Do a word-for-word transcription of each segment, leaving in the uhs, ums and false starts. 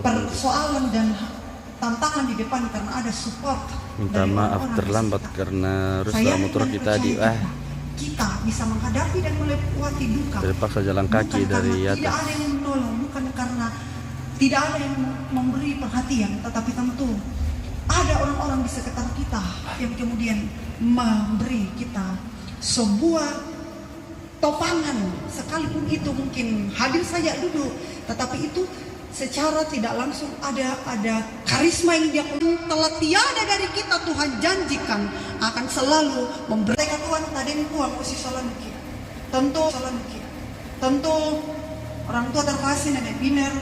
persoalan dan tantangan di depan karena ada support. Minta dari maaf orang-orang di terlambat sekitar. Karena rusak. Saya motor dengan kita di percaya ah kita bisa menghadapi dan melewati duka. Terpaksa jalan kaki bukan dari karena atas. Tidak ada yang menolong, bukan karena tidak ada yang memberi perhatian, tetapi tentu ada orang-orang di sekitar kita yang kemudian memberi kita sebuah topangan, sekalipun itu mungkin hadir saja duduk, tetapi itu secara tidak langsung ada ada karisma yang dia telah tiada dari kita. Tuhan janjikan akan selalu memberi. Tuhan tadi kuang usi solonuki. Tentu solonuki. Tentu orang tua terkasih nenek Biner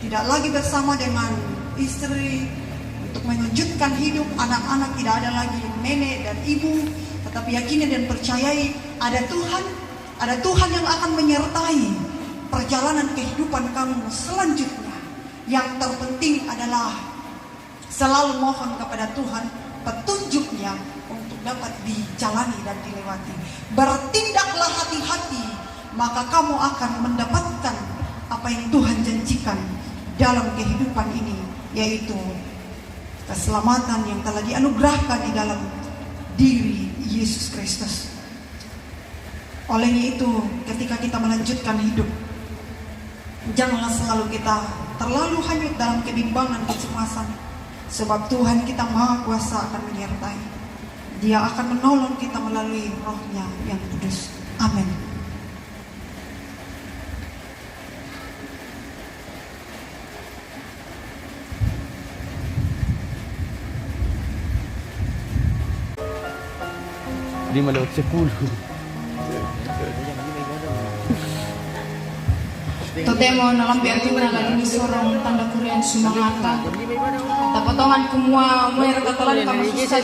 tidak lagi bersama dengan istri untuk melanjutkan hidup, anak-anak tidak ada lagi nenek dan ibu, tetapi yakini dan percayai ada Tuhan, ada Tuhan yang akan menyertai perjalanan kehidupan kamu selanjutnya. Yang terpenting adalah selalu mohon kepada Tuhan petunjuknya untuk dapat dijalani dan dilewati. Bertindaklah hati-hati, maka kamu akan mendapatkan apa yang Tuhan janjikan dalam kehidupan ini, yaitu keselamatan yang telah dianugerahkan di dalam diri Yesus Kristus. Olehnya itu, ketika kita melanjutkan hidup, janganlah selalu kita terlalu hanyut dalam kebimbangan, kecemasan, sebab Tuhan kita Maha Kuasa akan menyertai. Dia akan menolong kita melalui Roh-Nya yang kudus. Amin. Lima lewat sepuluh. Totemo na lambi antunna la dini sorong tanda kurian sumangata. Tapatongan kumua muera katalan kama susah.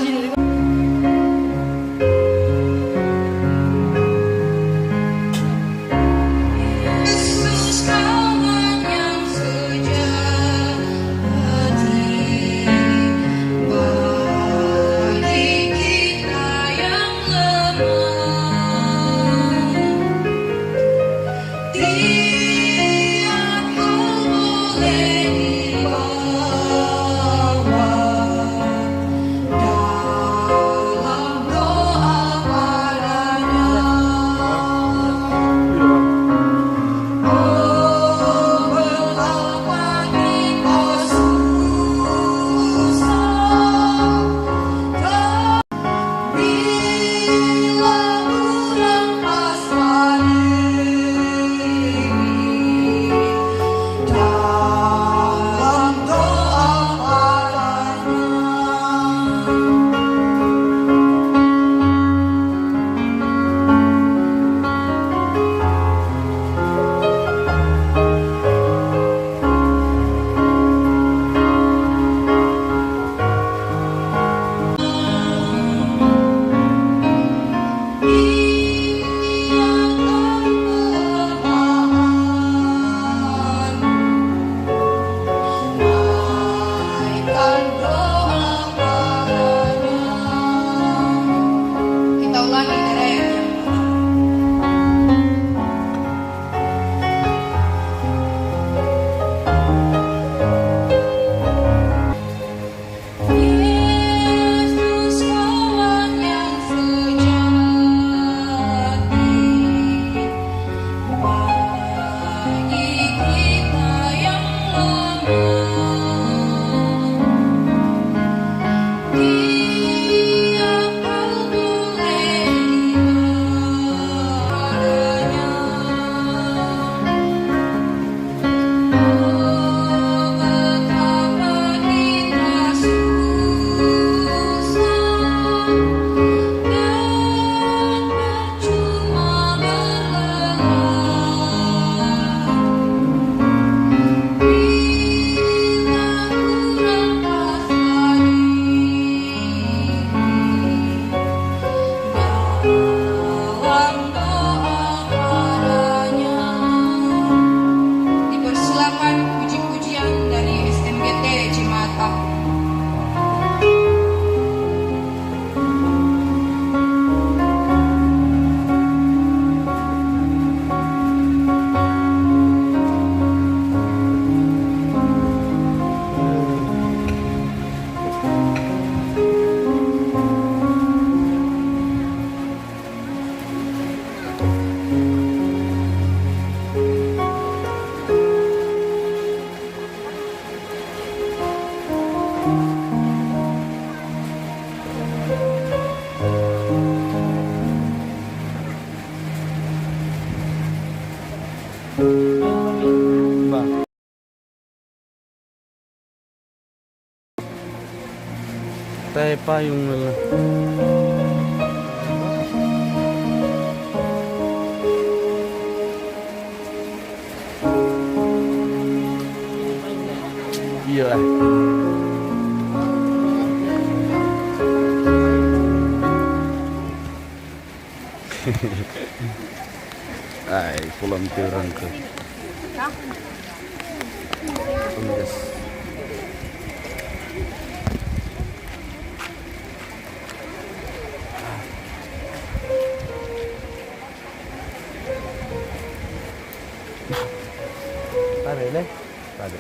Tayo pa yung wala. Iya. Ay, pulang tiran ko. Yes. Pare, ne? Pare.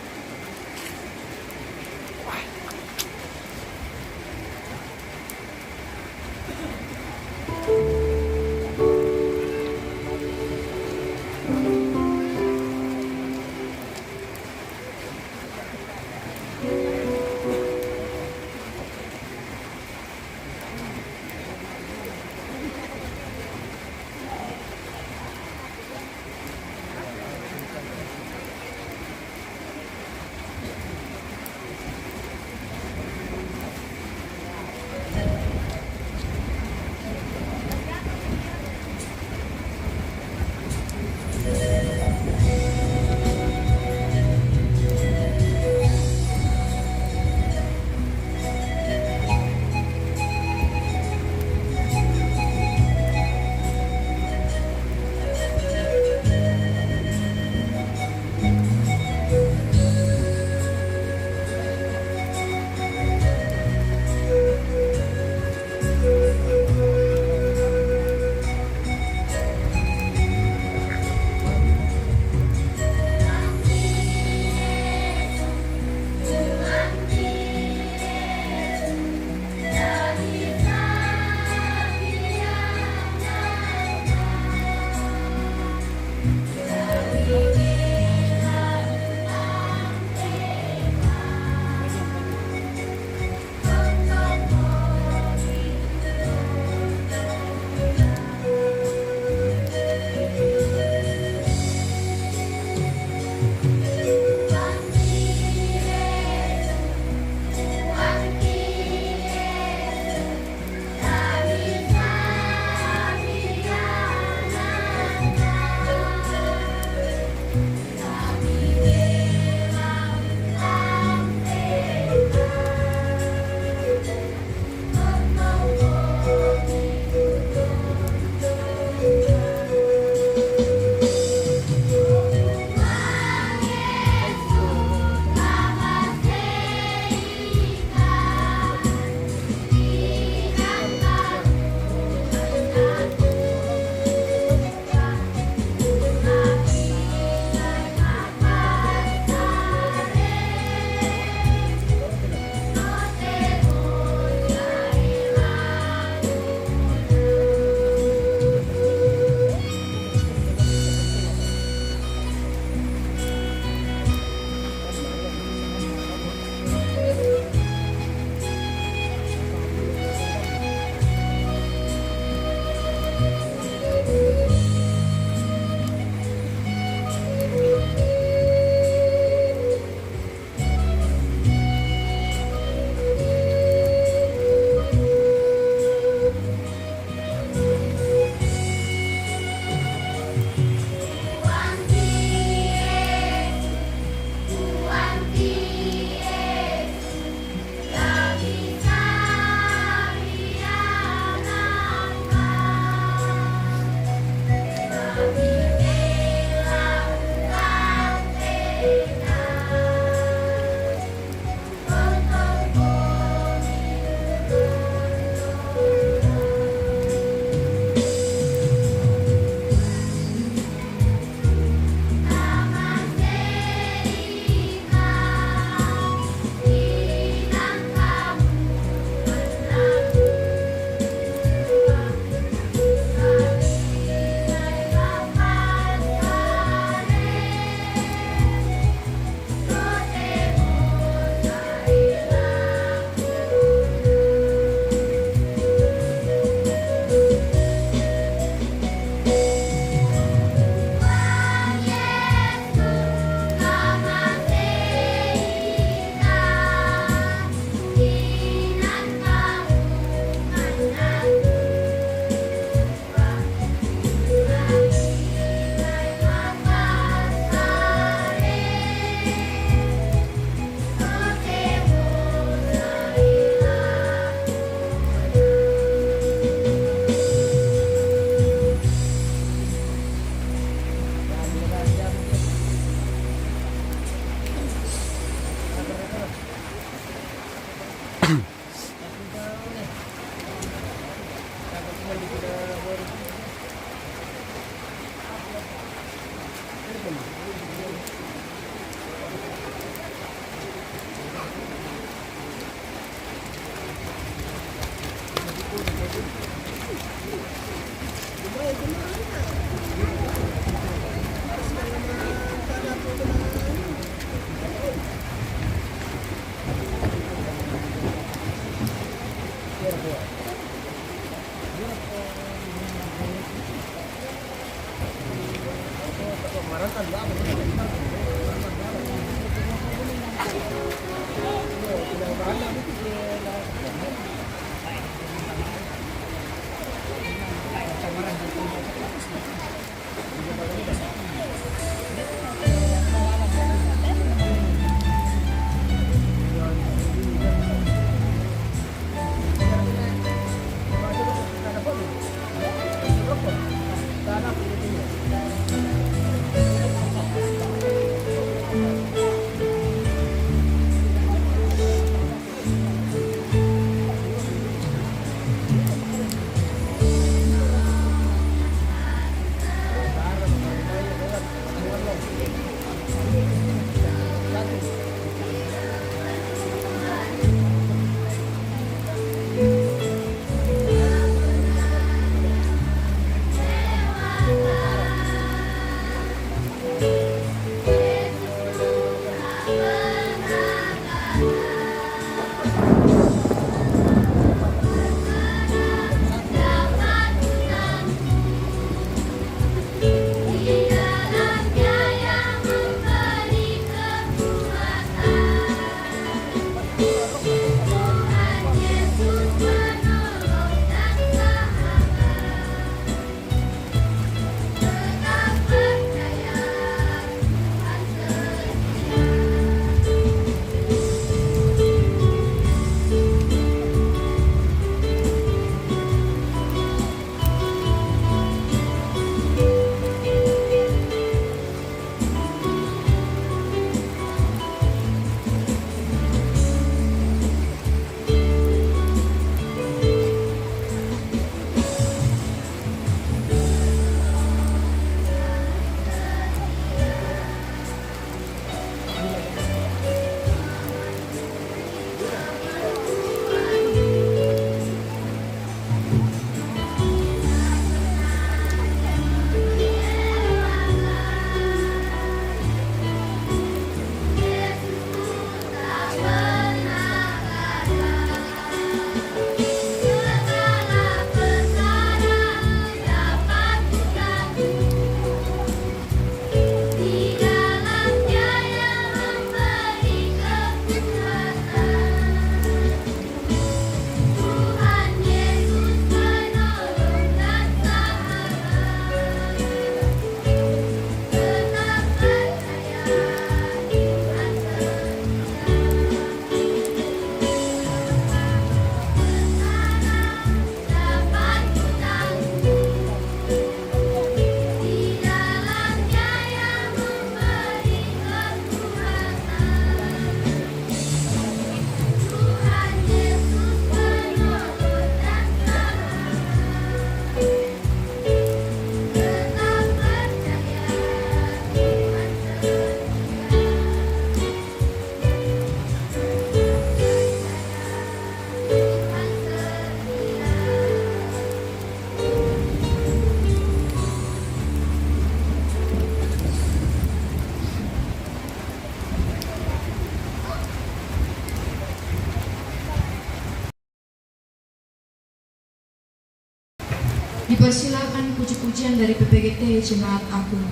Dipersilakan puji-pujian dari P P G T Jemaat Agung.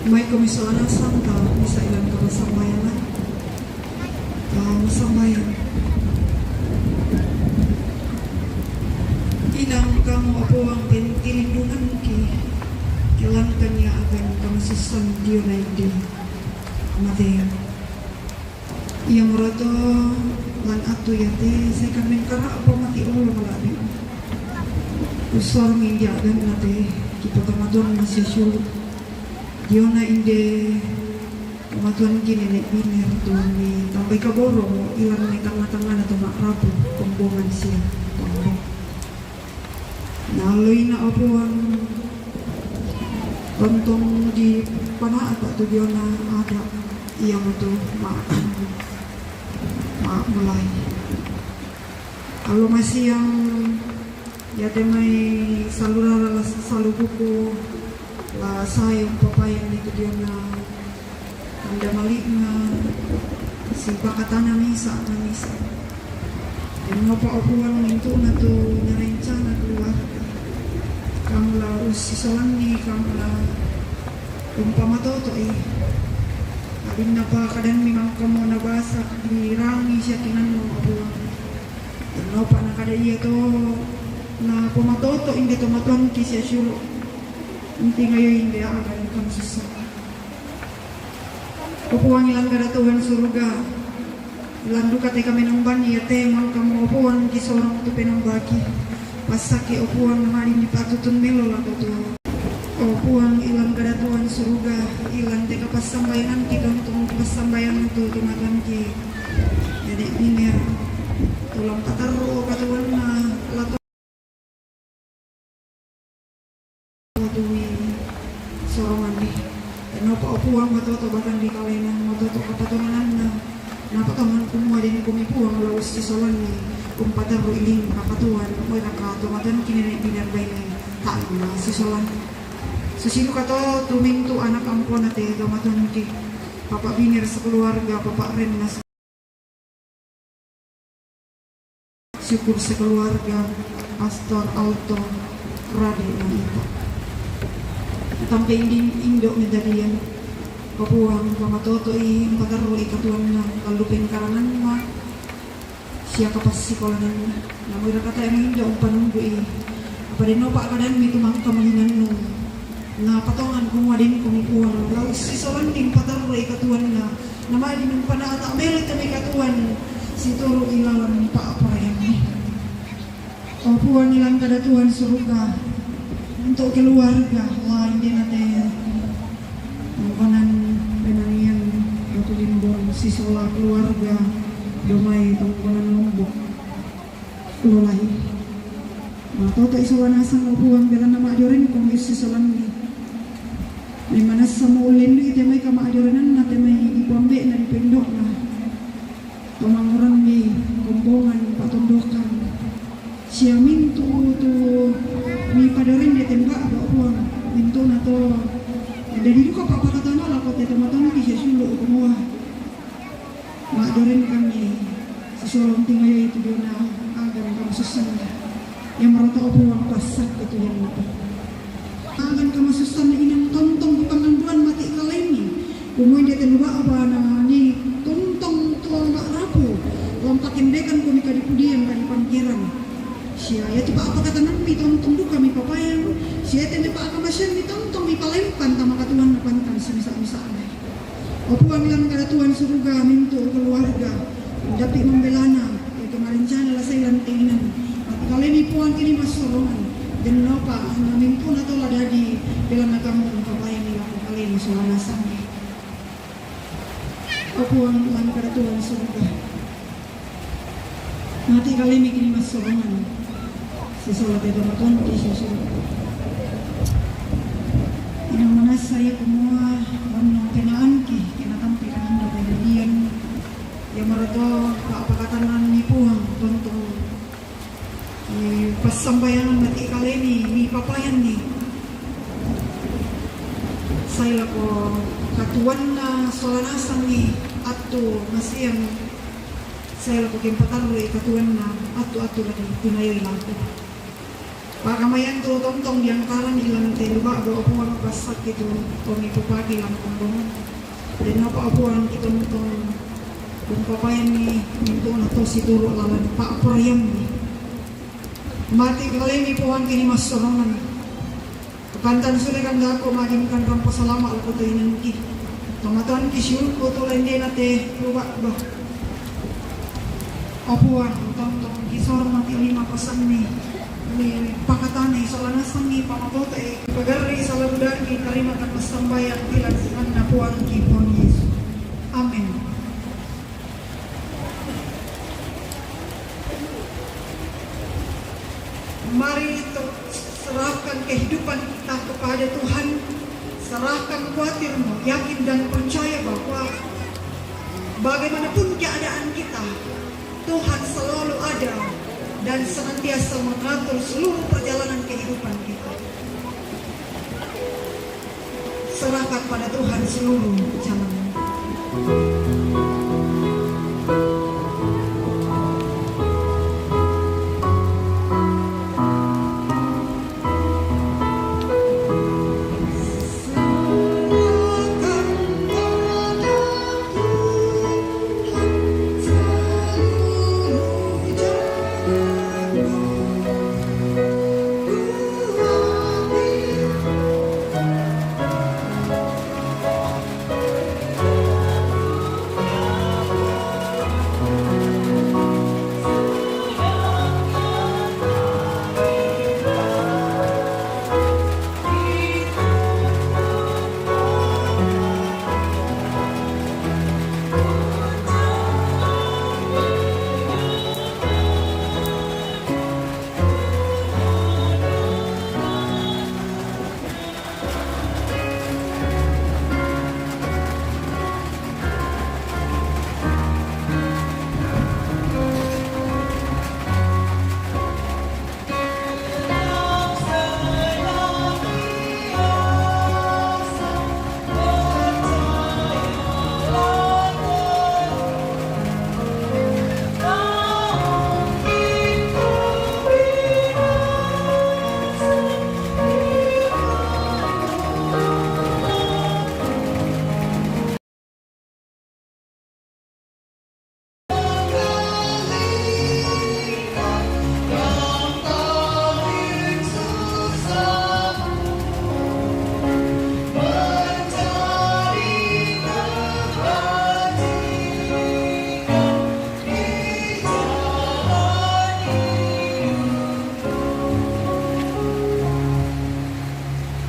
Mai kami sola nasang ta misa ilang kapasambayangan. Ta masambayang. Inang, Kam o Puang, tin-, tinindungan ki, kilang kanya akan kamasussan diona inde. Mate. Ia murato lan atu iate, sai kami ngkara pamati olo malabi. Usor mindia dan nate, kipatamatuan na sia sulu. Diona inde, pamatuan ki nene biner tu mitambai kaboro, ilang ni tanga-tanga na tu ma'rapu, kombongan sia. Naloi na o Puang, tontong di panata tu diona ada, ia mutu ma-, ma'mulai. Allo masiang, iate mai salurara la salubuku, la sai umpapayan ni tu diona Anda malikna, sipakatana misa, na misa. Denopa o Puang, mintu na tu narencana keluarga. Kam la ussisolanni, Kam la umpamatoto'i. Abinna pa kadanmi mangkamo nabasa dirangi sia kinanno o Puang. Denopa na kada ia to, na pamatoto inde tomatuanki sia sulu. Inti ngayo inde agan kamasussan. O Puang, ilang kada Tuhan suruga, ilang duka te kami nomban iate mangkamo o Puang kisorong tu penombaki. Pasaki o Puang, namadin dipatutun melo lako tu. O Puang, ilang kada Tuhan suruga, ilang te kapassambayangan ki tontong passambayangan tu tomatuanki. Jadi biner, tulang patarru o katuanna lako tui soronganni. Denopa o Puang, matoto batang di kalena, matoto kapatongananna. Napatongan kumua den kumi Puang la ussisolanni, umpatarru iling kakatuan, moi raka tomatuanki nene biner baine, ta'na sisolan. Susidu kato tumintu anak ampona te tomatuanki, Papa Biner sekeluarga, Papa Renna Syukur sekeluarga, Pastor Alto, Rade na ita. Tampe inding indo medadian. O Puang, pamatoto'i, umpatarru'i katuanna, kallupen karanganna, sia kapassikolananna. Namoi rakata emo indo umpanunggu'i. Apa denopa kadanmi tu mangka malingannu. Napatongan kumua den kumi Puang, la ussisolanni umpatarru'i katuanna. Namadin umpanata melo te mai katuan, situru ilawan pa'poraianni. O Puang, ilang kada Tuhan suruga, untuk keluarga lain dena te tongkonan Penanian, Batu Limbong, sisola keluarga, domai tongkonan Lombok. Lolai. Matoto isola nasang o Puang, belanna ma'joren komi ussisolanni. Memang nassa mo ullendu'i te mai kama'jorenanna, te mai dipoambe'na, dipendokna. Tomanguranni kombongan, patondokan. Sia mintu tu mipadoren de tembak, o Puang, mintuna to. Dadi duka pa'pakatana lako te tomatoanki sia sulu kumua. Ma'doren kami, sisola untingayo itu diona agan kamasussanna. Ia marata o Puang, passak itu yang napa. Agan kamasussanna inang tontong di panganduan mati kalaini. Kumua inde te luba abana ni tontong to ma'rapu. Lam pakendekan kumi kadipudian, kadipangkeran. Sia ia tu pa'pakatanammi tontong duka mipapayang. Sia te mipa'kamaseanmi tontong mipalempan tama katuanna pantang simisa-misana. O Puang, ilang kada Tuhan suruga, mintu keluarga, dapi mambelana, itu marencana la sai lantenan. Mati kalemi Puang kini massorongan, denopa, na mintuna to la dadi, belanna Kamu mipapayang lako kalemi sola nasang. O Puang, ilang kada Tuhan suruga. Mati kalemi kini massorongan. Sisola te tomatoanki sia sulu. Inang manassa ia kumua, bannong penaanki, kena tampe kananda kadadian. Ia marato pa'pakatananni Puang, tontong. Di passambayangan mati kalemi, mipapayanni. Sai lako katuanna sola nasang ni attu masiang. Sai lako kimpatarru'i katuanna, attu-attu la ditinayoi lako. Pakamayan tu tongtong di antara ni ilan te luba go apuan pasak itu, kami pupaki lang panggongan. Dan apa apuan kita nonton dan papayan ni mintu na to si turu lalan pa apuan ni. Mati kalemi puan kini masorongan. Kantan sule kan dako magin kan rampo salama laku tu inanki. Tomatuan ki syukur tu lende na te luba ba. Apuan, tongtong ki sor mati lima pasan ni. Ni pakatani salanasan ni pamabote. Pagari salabudan ki tarima kan masambayan bilang siman na puan ki puan Yesus. Amin. Mari to serahkan kehidupan kita kepada Tuhan. Serahkan kuatirmu, yakin dan percaya bahwa bagaimanapun keadaan kita, Tuhan selalu ada dan senantiasa mengatur seluruh perjalanan kehidupan kita. Serahkan pada Tuhan seluruh jalan.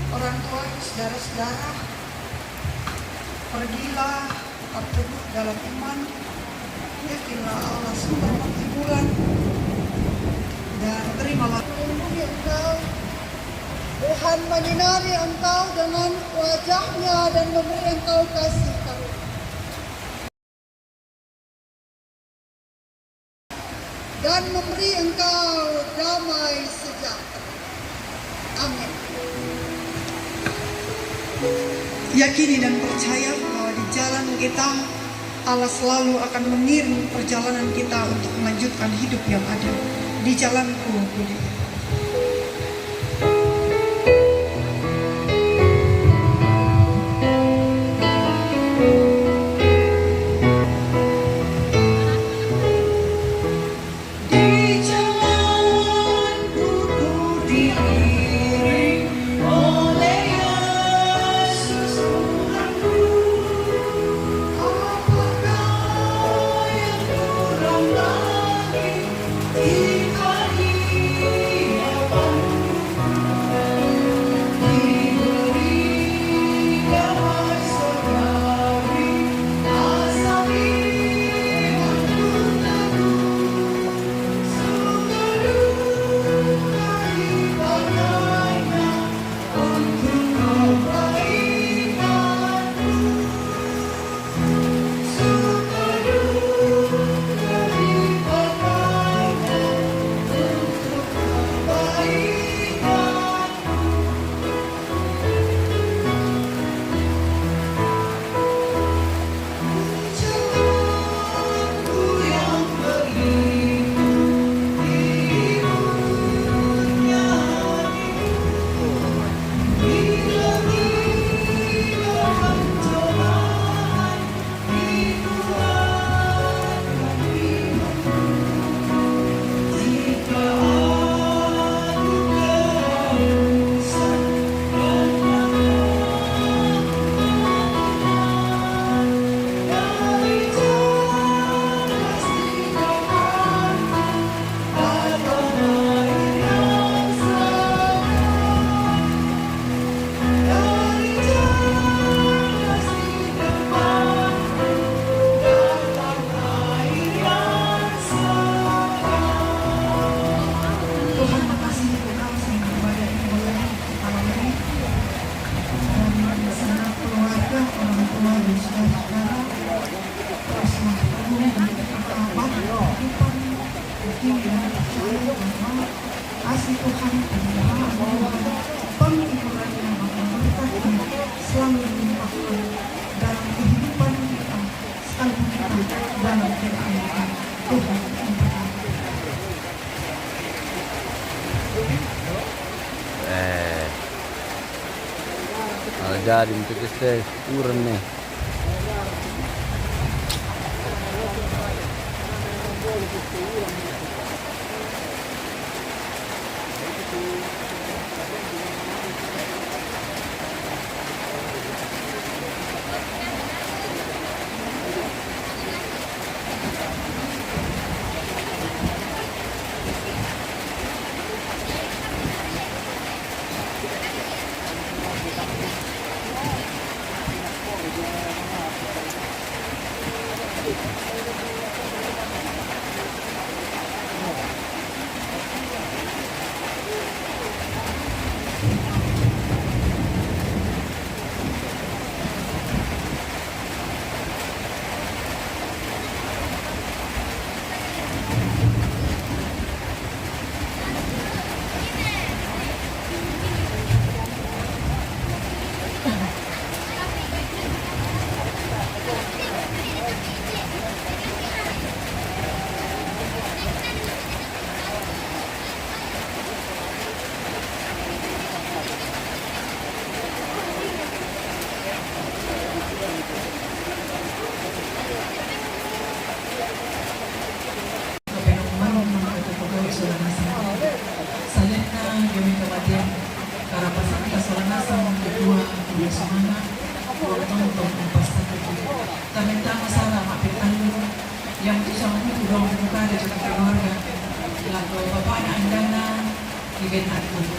Orang tua, saudara-saudara, pergilah tetap teguh dalam iman, yakinlah Allah sumber penghiburan, dan terimalah. Melindungi engkau, Tuhan menyinari engkau dengan wajah-Nya dan memberi engkau kasih karunia. Dan memberi engkau damai sejahtera. Amin. Yakini dan percaya bahwa di jalan kita, Allah selalu akan mengiring perjalanan kita untuk melanjutkan hidup yang ada di jalanku, Budi. Eh, ala jadi untuk este kurang nih. Salenta, kami kematian, karapasanta solanasang kedua, kedua semana, dua tonton, empat satu. Karena sama salah, maafkan. Yang bisa menghidup dalam keluarga, lagu bapaknya Andana, Iben Agung.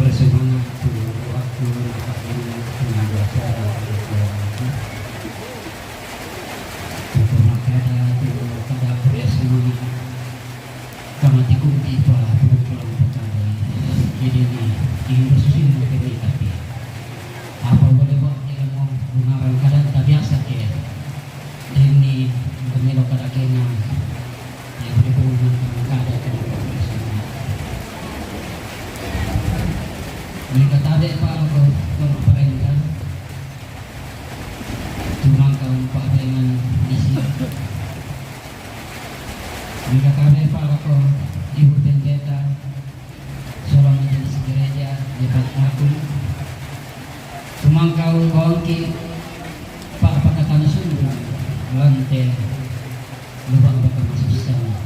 Bersemangat tu waktu nak ini pengajar acara. Untuk makanya tu kada boleh semangat. Kama tikunti pa pukul empat tadi. Jadi ni, ingin bersusun kami tapi apa boleh buat dia mau bungaran kada tak biasa ke. Ini untuk melo kada kena. Dia boleh bungaran kada kena. Mereka tarik pa ko, ko perintah. Cuma kau empat dengan isi. Mereka tarik pa ko ibu pendeta, seorang majelis gereja dekat aku. Cuma kau bangkit pa pakatan sumber lante lubang bakal masuk sana.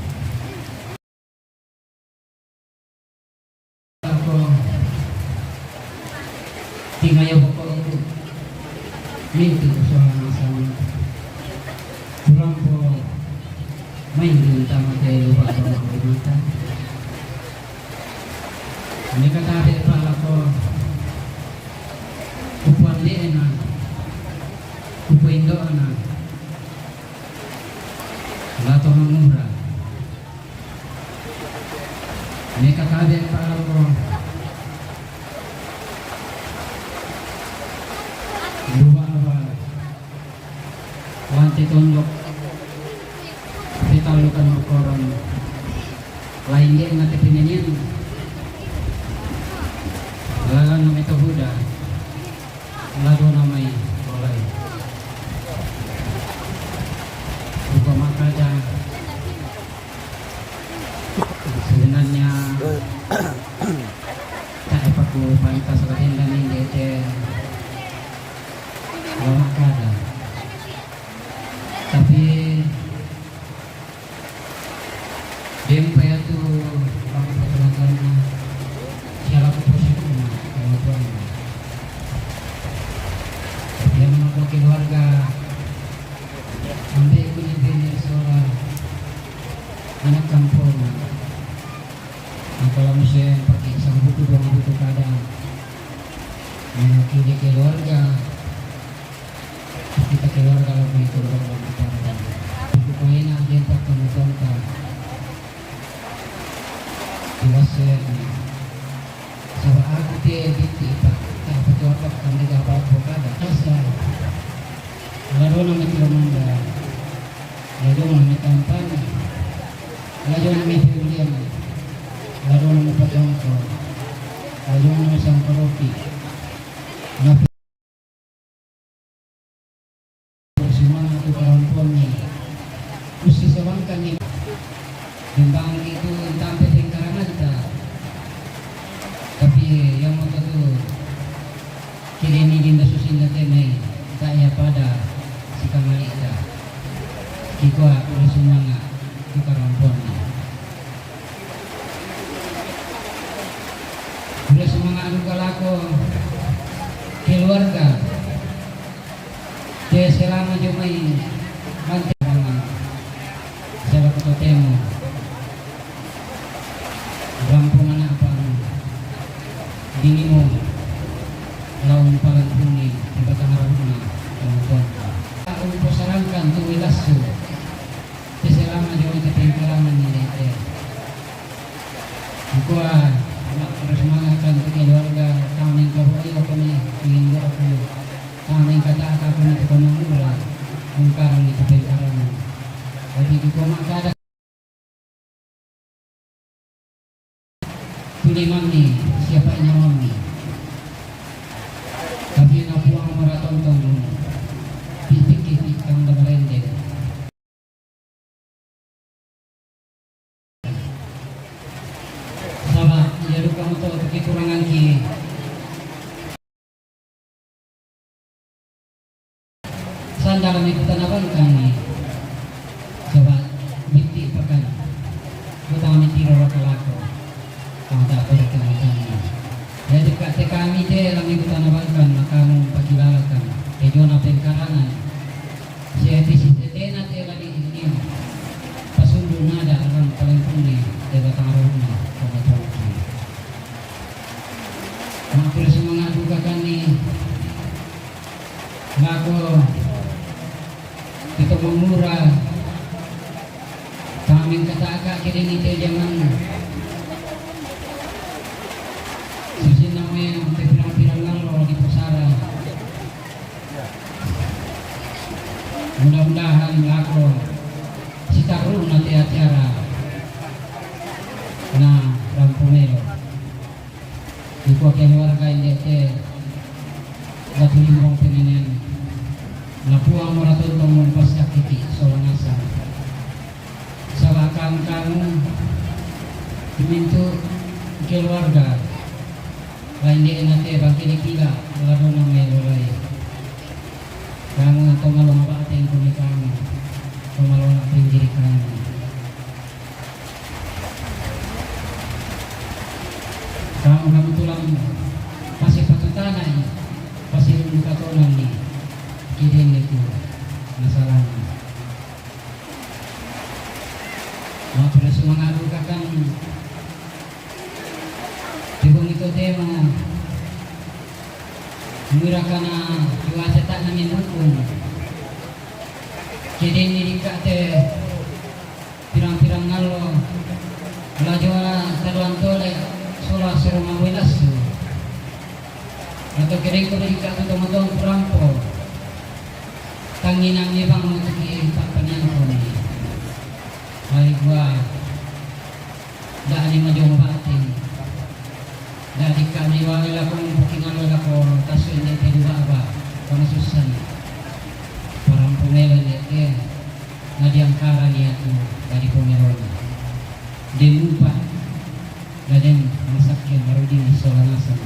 Ako, tingayo ko ko mintu ko sa mga asawa. Kurang ko main din tama kay lupa ko mga mata. May katabi pa ako. Kupuan din na. Kupuan doon na. Lato ng mura. May katabi pa ako. Lupa ba? Wante tondok. Pitalukan mo koron. Lain dia nga te pinanyan. Lalan na may tabuda. Lado na may walay. Upama kada sebenarnya tak dapat ku pantas batin dan ini dia lama kada. Tapi dia upaya tu orang pertolongan siapa ku posisi na kalau tuan. Keluarga, ambe' ku ni bene sola ana' kampong. Angkala muse pake sambuku dong buku kada. Mengakili keluarga, kita keluarga lebih kurang. Buku ko ena dia tak kamu contoh. Jelas ya. Saba' aku te bitti' pa, ta' patuapa' kande gaba' pokada. Asa, ladona mati romanda, ladona mati tampana, ladona mati uliana, ladona mati patongko, ladona mati sangkoropi. Sumanga' tu karamponni. Usse sawangkanni. Bimbang itu intampe pengkaranganta. Tapi yang mau tu kini ni dinda susinna tenai. Tak ya pada si kamalita. Kikua udah sumanga' tu karamponni. Udah sumanga' duka lako keluarga. Te selama jomai mante mama. Sela ko totemo. Rampo manapa dinimu laung palan bumi di batang arahuna. Aku posarangkan tu wilassu. Te selama jomai te pengkarangan ni dete. Kua, terus mangakan tu keluarga, kami kaboyo kami, minggu aku, kami kata aku ni kono mura, mungkarang itu pengkarangan. Tapi di koma kada. Tuli mami, siapa yang mami? Tapi na puang maraton tong dulu. Pitik-pitik kang berendeng. Saba' iya duka muto tu kekuranganki. Sandala mi kutana bangkang ni. Saba' bitti' pakan. Kutana mi tiro wakalako. Kau tak berkani-kani. Jadi kak te kami te lami kutana bangkang, maka mu pakilalakan. Kejona pengkarangan. Siati si tetena te lagi ini. Pasundu nada alam paling puni te batang rohna sama tongki. Mampir sumanga' duka kani. Lako kita mangura. Kami kataka kede ni te jaman. Susinna me te pirang-pirang ngallo di posara. Mudah-mudahan lako sitaruna te acara na rampung elo. Iko keluarga inde te batu limbong penenen. Na puang maraton tong mempasakiti sola nasang. Saba' kang-kang mintu' keluarga lain de' nate bangkini kila ladona mai lolai. Kamu to malona ba'teng kuni kamu, to malona pinggiri kamu. Kamu kamu tulang pasi patutanai, pasi undu katonanni, kidin itu masalahnya. Mapura sumangadu kakang. Tibung itu tema. Mura kana cuaca tak namin dukung. Jadi ini dikate pirang-pirang ngallo. Lajoa taduan tole sola serumah wilasu. Atau kedengko dikate tomotong kurampo. Tanginang ni bang mutuki tak panyangkoni. Hai gua. Da'ni majomba ati. Da'di kami wae lako mpukingan wae lako tassu inde te dua aba. Kama sussan. Parampu melo inde te. Nadiangkara ni atu da'di pomerona. Denupa. Daden masakke marudini sola nasang.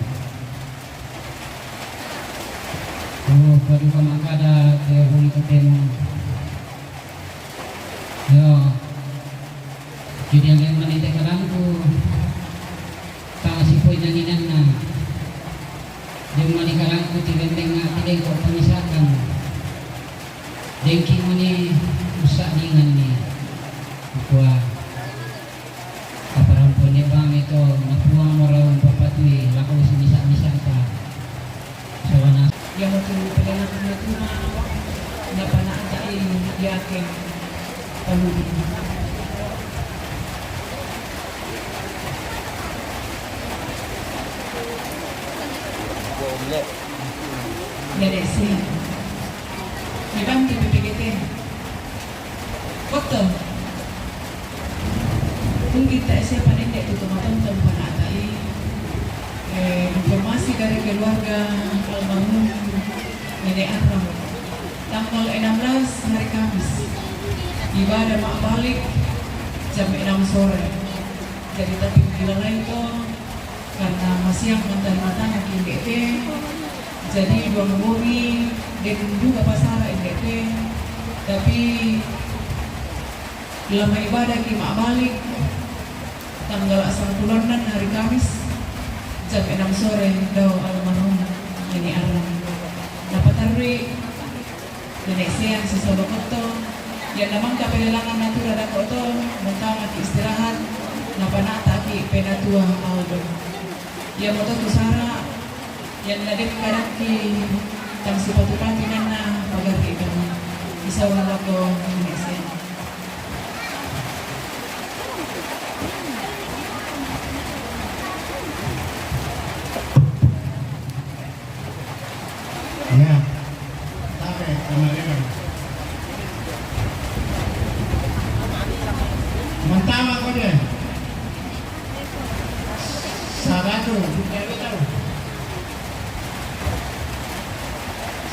Oh, paduka mangkada te huli ketemu. Yo. Jadi yang mani te kadangku. Tang sipoi nanginanna. Yang mani kadangku ti benteng nga ti dengko pemisakan. Dengki muni usa' ningan ni, kukua, kaparampun ne bang ito napuang mo rau umpapatui lako simisa-misanta. Sawana. Iamotu padanak natura, napana'ta'i iake tahudi. Ia de' si. Mebantu P P G T. Betul. Mungkin tak siapa nende' tu tomatonton pana'ta'i. Eh, informasi dari keluarga almarhum Nenek Arram. Tanggal enam belas hari Kamis. Ibadah ma'balik jam enam sore. Jadi tapi gila lain to. Karna masiang mantang-mantang aki inde' te, jadi duang bongi den duga pasara inde' te, tapi lama ibadah ki ma'balik tanggal sangpulo annan hari Kamis jam enam sore dao almarhum Nenek Arram. Napatarui Nenek Sean sisolo kotto, ianna mangka pelelangan natura dako' to, muntama ki istirahat, napana'ta ki penatua Aldo. Iamoto kusara, ianna den kadakki tang sipatu-patu nanna pagarri' kami. Isau lako Nenek Sean. Ya. Tabe, kemarin. Mantama ko de. Saratu,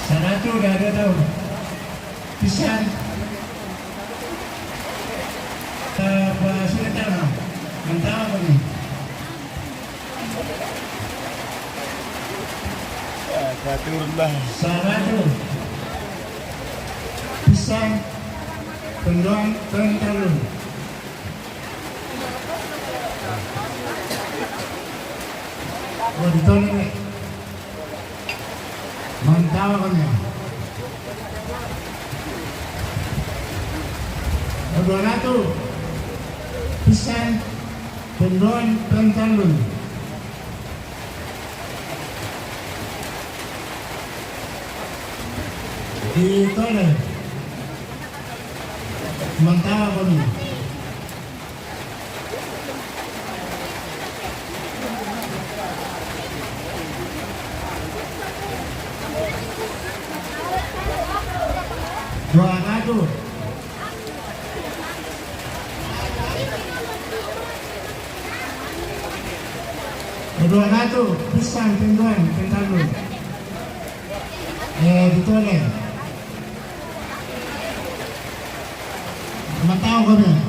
saratu dari tahu. Pisan. Apa sudah tahu? Mantama ko ni. Saratu. Pisang. Pendoan, pentalun. Oh, ditolak, Nek. Mantap, Nek. Oh, dua ratus. Pisang. Pendoan, pentalun. Ditolak. Mantap, Nek. Dua ratus. Dua ratus, pisang, pendoan, pentalun. Eh, ditolak. Mantap, Nek.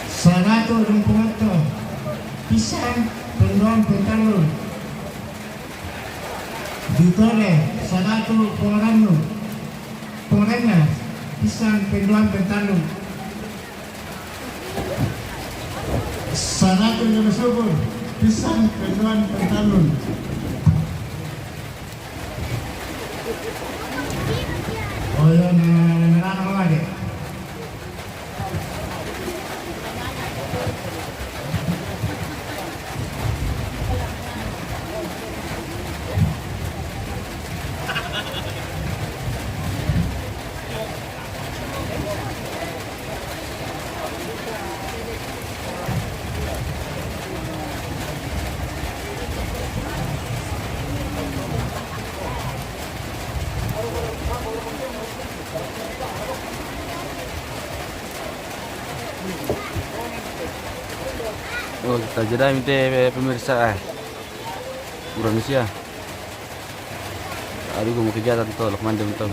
Saratu' duang pulo otto, pisang, pendoan, pentalun. Ditolak, saratu' duang pulo annan, pisang, pendoan, pentalun. Saratu' lima sopulu, pisang, pendoan, pentalun. Oh iya, nah, nah, nah, nah, nah. Oh, tajeda mite pemirsa, eh. Kurang sia. Aduh, gua mau kegiatan tuh, Lukman dem tuh.